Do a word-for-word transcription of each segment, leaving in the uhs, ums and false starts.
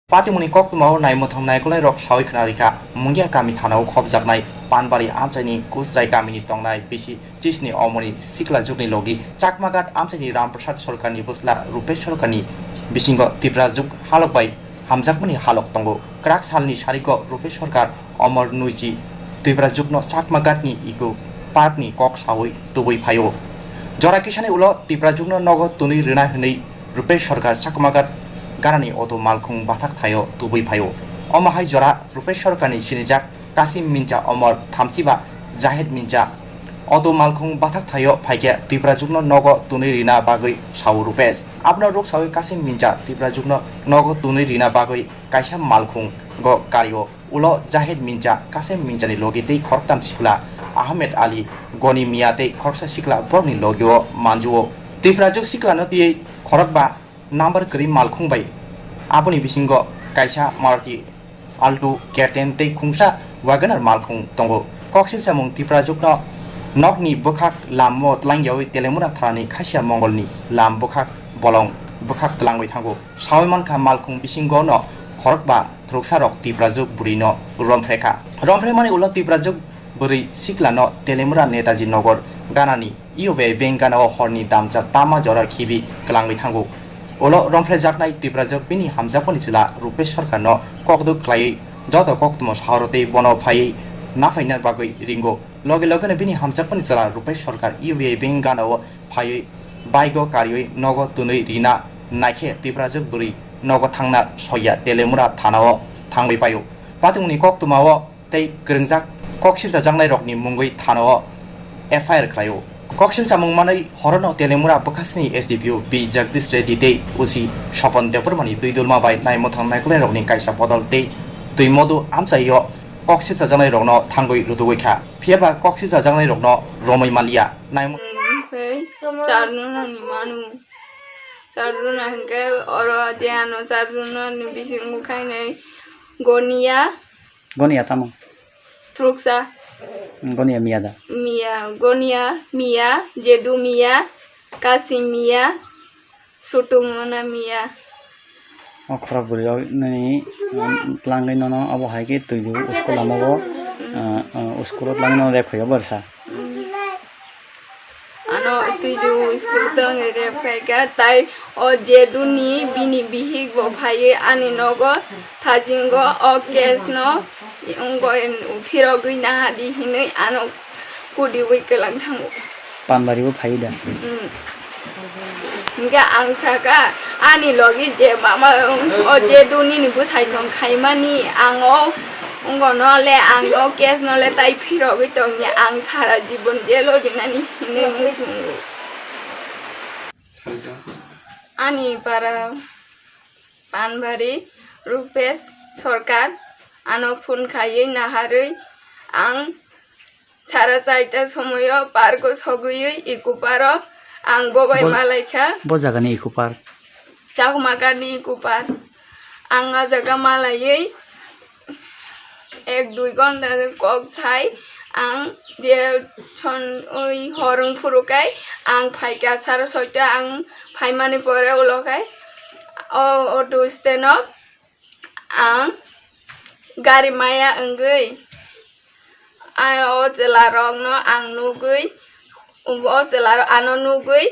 Patimungni koktwmao naimwthang naikolnairok sawi khna rikha, Mungia kami thanao khopjaknai Panbari amchaini Kusrai kamini tongnai bisi chisni omoni sikla jukni logi Chakmaghat amchaini Ramprasad Sarkarni bwsla Rupesh Sarkarni bisingo Tipra juk halok bai hamjakmani halok tongo. Kwrak salni sariko Rupesh Sarkar Omor Nuiji Tipra jukno Chakmaghatni Eco Parkni kok sawi tubui phaio. Jora kisani ulo Tipra jukno nogo twnwi rwna hwnwi Rupesh Sarkar Chakmaghat ganani auto malkhung bathak thaio tubui phaio. Omo hai jora Rupesh Sarkarni sinijak Kasim Mincha Omor thamsiba Jahid Mincha auto malkhung bathak thaio phaikhe Tipra jukno nogo twnwi rina bagwi sao Rupesh. Abono ruk sawi Kasim Mincha Tipra jukno nogo twnwi rina bagwi kaisa malkhung go kario. Ulo Jahid Mincha, Kasim Minchani logi tei khoroktam sikla Ahmed Ali, Goni Mia tei khoroksa sikla borokni logio manjuo. Tiprajwk siklano twiwi khorokba number kwrwi malkhung bai. Aboni bisingo kaisa Maruti Alto, K ten tei khungsa Wagoner malkhung tongo. Koksil samung Tiprajwkno nokni bwkhak lamo tlangyawi Telemura tharani Khasia Mongolni lam bwkhak bolong bwkhak tlangwi thango. Sawi mankha malkhung bisingono khorokba Thwrwksarok Tiprajwk bwrwino romphrekha. Romphrekmani ulo Tiprajwk bwrwi siklano Telemura Netaji Nogor ganani U B I bank ganao horni damcha tama jora khibi kwlangwi thango. Ulo romphrejaknai Tiprajwk bini hamjakmani chwla Rupesh Sarkarno kokdwk khlaiwi joto koktwma sahoro tei bono phaiwi naphaina bagwi ringo. Loge logeno bini hamjakmani chwla Rupesh Sarkar U B I bank ganao phaiwi bike-o kariwi nogo twnwi rina naikhe Tiprajwk bwrwi nogo thangna soiya Telemura thanao thangwi paio. Patimungni koktwmao tei kwrwngjak koksilchajaknairokni mungwi thanao F I R khlaio. Koksilchamung manwi horono Telemura bwkhasni S D P O B Jagdish Reddy tei O C Sopon Debbarmani twi dulma bai naimwthang naikolnairokni kaisa bodol tei twi modu amchaio koksilchajaknairokno thangwi rwtugwi kha. Phiyaba koksilchajaknairokno romwi manliya. Naimwthang Omo khe charno nani manu. Charno na hwnkhe oro je ano charno ni bisingo khainai Gonia. Gonia tamo? Thwrwksa. Gonia Mia da? Mia, Gonia Mia, Jedu Mia, Kasim Mia, Sutumona Mia. O khorok bwrwi rok nini, um, tlangwi nono abo hai khe twi di school lama o, uh, uh, school o tlangwi nono rep khaio borsa. Ano twi di school tlangwi rep khaikha, tai o Jedu ni bini bihik bo phaiwi ani nogo thajingo o case no wngwi phirogwi naha di hinwi ano kudiwi kwlang thango. Panbari bo phai da. Hmm. Hingke ang saka, ani logi je mama, o je duni ni bwsai song khaimani, ang o, wngko no le, ang o case no le tai phirogwi tongya, ang sara jibon jail o rinani hinwi muchungo. Ani para Panbari Rupesh Sarkar ano phone khaiwi naharwi ang sara chaita somoio park o sogwiwi Eco Park o ang bo bai Bo-, malaikha. Bo jaga ni Eco Park? Chakmaghat ni Eco Park. Ang o jaga malaiwi ek dui ghonta kok sai ang je son oi hor wng phuru kai ang phaikha sara soita ang phaimani pore ulo kai o auto stand o ang gari maya wngwi o chwla rokno ang nugwi o chwla rok ano nugwi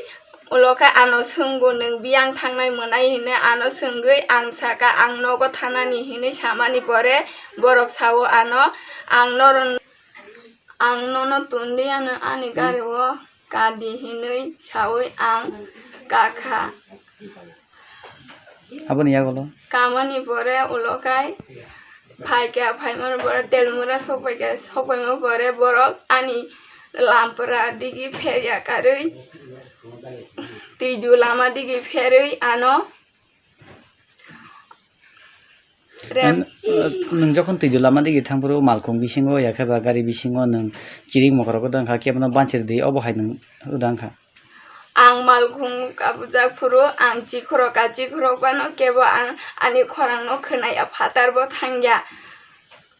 ulo khe ano swngo nwng biyang thangnai mwnai hinwi ano swngwi ang saka ang nogo thanani hinwi samani pore borok sao ano ang norok ang nono tun di ano ani gari o kadi hinwi sawi ang kakha. Aboni yagulo? Kamani pore ulo kai phaikha, phaimani pore telmura sokpaikha, sokpaima pore borok ani lampra digi pherya karwi twidu lama digi pherwi ano Rep. Nwng, uh, nwng jokhon twidu lama digi thangphuru malkhung bisingo ya khe ba gari bisingo nwng chirik mokorok wngkha kebono banchir di obo hai nwng wngkha. Ang malkhung kabujak phuru ang chikhorok ka chikhorok bano kebo ang ani khorang no khwnaya phatar bo thangya.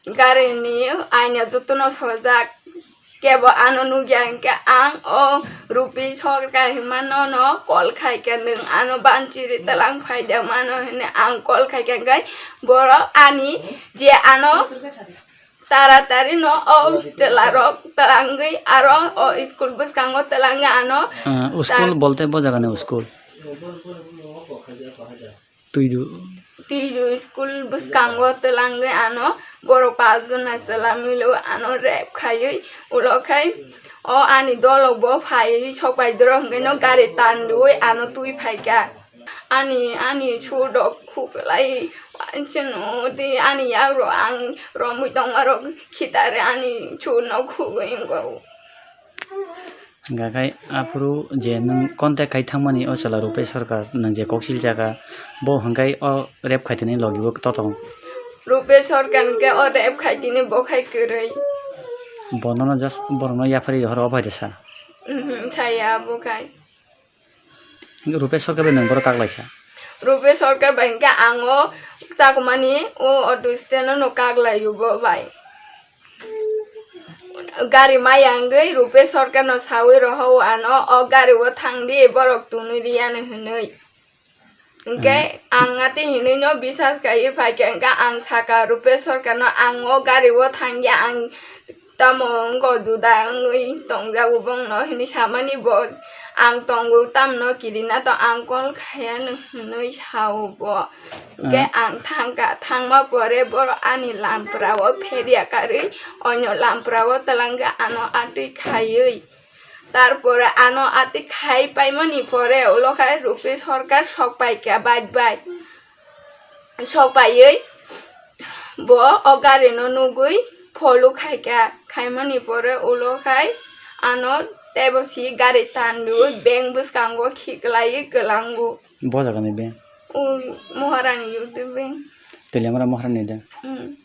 Gari ni aina jotono sojak. Kebo ano nukya hwnkhe ang o Rupesh Sarkar hinmano no call khaikha, nwng ano banchiri twlang phaida mano hinwi ang call khaikha, hwnkhe borok ani je ano taratari no o chwlarok twlangwi aro o school bwskango twlangwi ano Ah, school ta- bolte bo jaga ni school. Tuidu. Tuidu school bwskango twlangwi ano borok pachjona chwla milo ano rape khaiwi ulo khai o ani dolok bo phaiwi sok pai doro hwnkhe no gari tanduwi ano twi phaikha. Ani, ani chudok khuklai, chwngno tei ani yagrok ang romwi tongmarok khitare ani chuno khugwi wngkha. Hwnkha khai aphuru je nwng contact khai thangmani o chwla Rupesh Sarkar nwng je koksil chakha, bo hwnkhe o rape khai tini logi bo totong. Rupesh Sarkar hwnkhe o rape khai tini bo khai kwrwi. Bo nono just borokno yapharwi rohor o bai rwsa. Mhm, saya bo khai. Rupesh Sarkar bai nwng bohrok kak lai kha? Rupesh Sarkar bai hwnkhe ang o chakwmani o auto stand no kak lai o bo bai. Gari maya wngwi Rupesh Sarkar no sawi rohor o ano o gari o thang di borok tunui ri ya no hinwi. Hwnkhe Hmm. ang ati hinwi no bisas khaiwi phaikha hwnkhe ang sakha Rupesh Sarkar no ang o gari o thang ya ang Tamo wngkha juda wngwi tongjago bongno hinwi samani bo, ang tongo tamno kirina to ang call khaiya nw hinwi sao bo. Hwnkhe Ah. ang thangkha, thangma pore borok ani lampra o pherya karwi onyo lampra o twlangkha ano atwi khaiwi. Tarpore ano atwi khai paimani pore ulo khai Rupesh Sarkar sok paikha bai bai. Sok paiwi bo o gari no nugwi follow khaikha, khaimani pore ulo khai ano teibo si gari tanwi bank bwskango khiklaiwi kwlango. Bo jaga ni bank? O Maharani Youth Bank. Teliamura Maharani da? Hmm.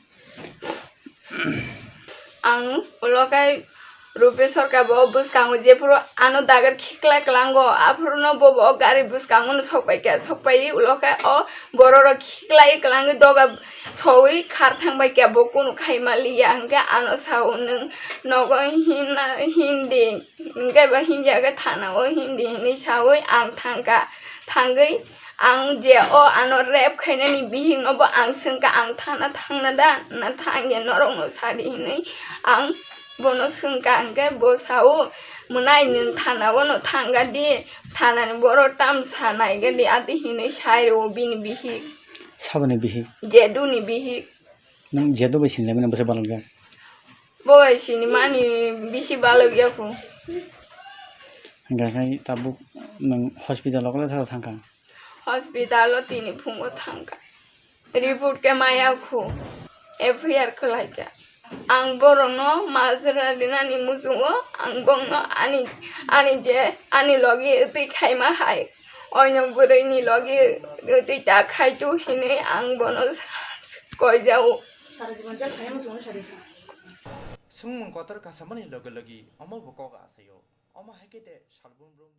Ang ulo khai Rupesh Sarkar bo bwskango jephuru ano dagar khikla kwlango, aphuru no bo, bo gari bwskango no sok pai kha, sok pai ulo khai o borok rok khiklai kwlangwi doga sowi khar thang bai kha, bo kunu khai ma liya, hwnkhe ano sao nwng nogo hinna, hindi, hwnkhe ba hindi ya khe thana o hindi hinwi sawi ang thang kha, thangwi Ang je o ano rape khainani bihik no bo ang swngkha, ang thana thangna da, na thang ya norok no sadi hinwi ang bono swngkha, hwnkhe bo sao, mwnai nwng thana o no thangga di, thana ni borok tamsa naiga di, ati hinwi sai rwo bini bihik. Saboni bihik? Jedu ni bihik. Nwng jedu bai sinilai mani bwsa balok jak? Bo bai sinimani bisi balok ya kho. Hwnkhe khai tabuk nwng hospital o kwlai thangkha? Hospital o tini phungo thangkha. Report khe maya khu. F I R khwlaikha. Ang borokno majra rinani muchungo ang bongno ani, ani je ani logi twi khaima hai. Oino bwrwini logi twi ta khaitu hinwi ang bono koijao. Swngmung kotor kasamani logi logi omo bo kok asaio. Omo hai khe de salbrum brum